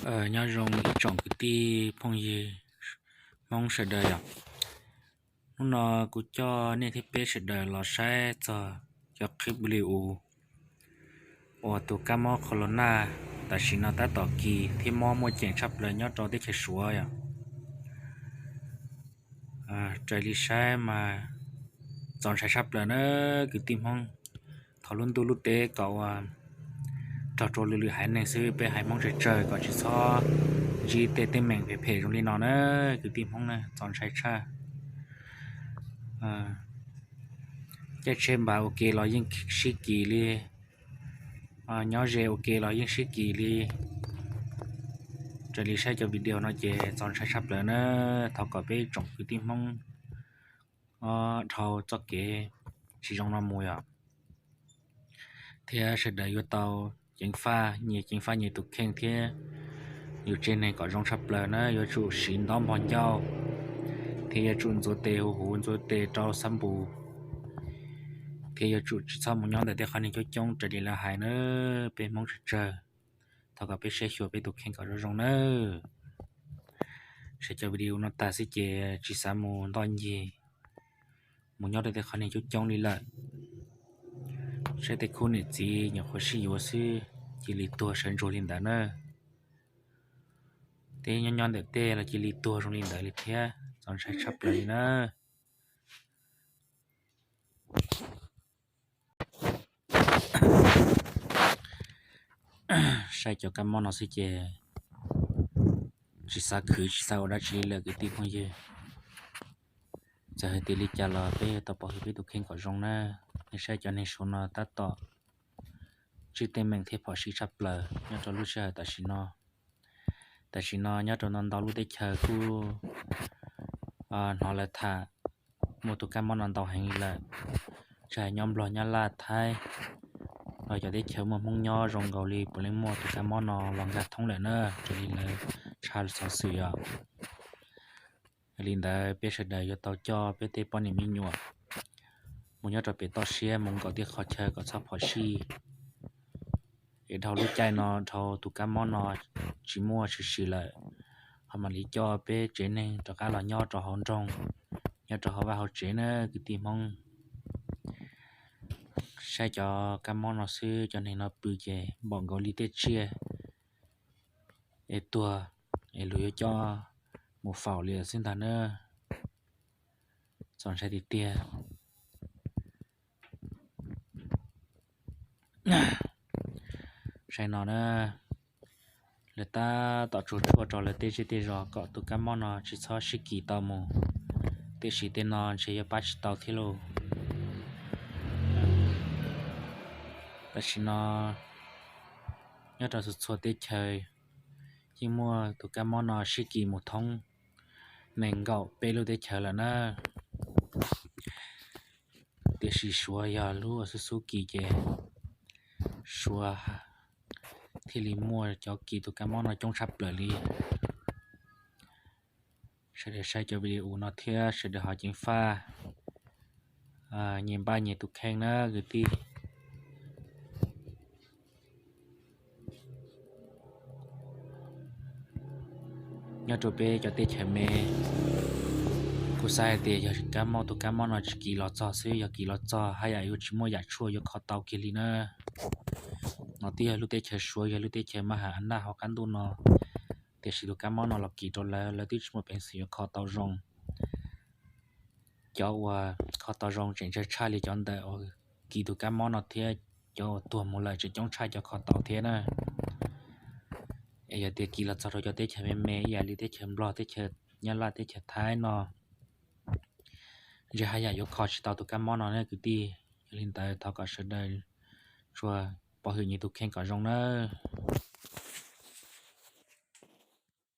Nyob zoo ib tsoom kwv tij phooj ywg Hmoob sawv daws yom. Hnub no kuv coj nej thiab peb sawv daws los saib txog cov qhib video uas tus kab mob corona tam sim no tab tom kis thiab mob muaj ceem tshaj plaws nyob rau teb chaws Suav yom. Raws li saib mas txaus ntshai tshaj plaws na kwv tij Hmoob. Thov lub ntuj lub teb kom ua rog rau lwm lwm haiv neeg xwb, peb haiv Hmoob tsawg tsawg kom tsis txhob ntsib tej teeb meem phem phem zoo li no na kwv tij Hmoob na, txaus ntshai tshaj. Caij tsheb npas ua ke los yeej sib kis li, nyob ze ua ke los yeej sib kis li. Raws li saib cov video no ces txaus ntshai tshaj plaws na. Thov kom peb tsoom kwv tij Hmoob dhau txoj kev tsis zoo no mus yom, thiab sawv daws yuav tau ceev faj nyias ceev faj nyias tus kheej thiab yus tsev neeg kom zoo tshaj plaws na. Yuav tsum siv ntaub npog ncauj, thiab yuav tsum ntxuav tes huv huv, ntxuav tes rau xab npus, thiab yuav tsum tsis txhob mus nyob ntawm tej qhov niag coob coob raws li lawv hais na. Peb Hmoob tsawg tsawg, thov kom peb saib xyuas peb tus kheej kom zoo zoo nawb. Saib cov video no tag xwb ces tsis xav mus ntoj ncig mus nyob rau tej qhov niag coob coob li lawm. Saib tej khub niam txiv nyuam qhuav sib yuav xwb cia li tuag sawv ntsuag li ntawd na. Tej nyob nyob ntawm tej los cia li tuag zoo li ntawd li thiab, txaus ntshai tshaj plaws li na. Saib cov kab mob no xwb ces tsis xav khwv tsis xav ua dab tsi li lawm kwv tij phooj ywg. Txawm hais tias li cas los peb yuav tau pov hwm peb tus kheej kom zoo na. Nej saib cov neeg Suav no tab tom tsib teeb meem thiab phom sij tshaj plaws nyob rau lub sij hawm tam sim no. Tam sim no nyob rau ntau ntau lub teb chaws kuj hnov lawv tham muaj tus kab mob no ntau heev li lawm. Tsis hais nyob Nplog, Nyab Laj, Thaib, los cov teb chaws muaj Hmoob nyob zoo nkaus li puav leej muaj tus kab mob no los nkag thoob lawm na, raws li lawv tshaj xov xwm os. Yog li ntawd peb sawv daws yuav tau coj peb tej poj niam me nyuam mus nyob rau pem toj siab mus nkaum tej qhov chaw kom txhob phom sij, es dhau lub caij no dhau tus kab mob no tsis muaj tshwm sim lawm, ho mam li coj peb tsev neeg rov qab los nyob rau hauv nroog, nyob rau hauv vaj hauv tsev na kwv tij Hmoob. Saib cov kab mob no xwb cov neeg no pw ces npaum nkaus li tej tsiaj es tuag es luag yuav coj mus faus li xwb ntag na. Txaus ntshai tiag tiag. Saib no na, lawv tab tom tsuag tshuaj rau lawv tej zej tej zos kom tus kab mob no tsis txhob sib kis tau mus, tiam sis tej no ntshe yuav pab tsis tau thiab lauj. Tam sim no nyob rau txhua txhua teb chaws yeej muaj tus kab mob no sib kis mus thoob nees nkaum peb lub teb chaws lawm na. Tiam sis Suav yog lub uas xub xub kis ces Suav thiaj li muaj cov kis tus kab mob no coob tshaj plaws li. Sawv daws saib cov video no thiab sawv daws ho ceev faj nyias npaj nyias tus kheej na kwv tij. Nyob rau peb cov teb chaws me, kuv xav hais tias yog kab mob, tus kab mob no tsis kis los txog xwb, yog kis los txog haj yam yuav tsis muaj yam tshuaj yuav kho tau kiag li na. No twb yog lub teb chaws Suav, yog lub teb chaws maj ham naj hauv qab ntuj no, tiam sis tus kab mob no los kis rau lawv, lawv twb tsis muaj peev xwm yuav kho tau zoo. Cov uas kho tau zoo tseem tsawg tshaj li cov ntawm uas kis tus kab mob no thiab, cov uas tuag mus lawm tseem coob tshaj cov kho tau thiab na. Es yog tias kis los txog rau cov teb chaws me me ib yam li teb chaws Nplog, teb chaws Nyab Laj, teb chaws Thaib no, ntshe haj yam yuav kho tsis tau tus kab mob no na kwv tij. Yog li ntawd thov kom sawv daws tsuas pov hwm nyias tus kheej kom zoo nawb.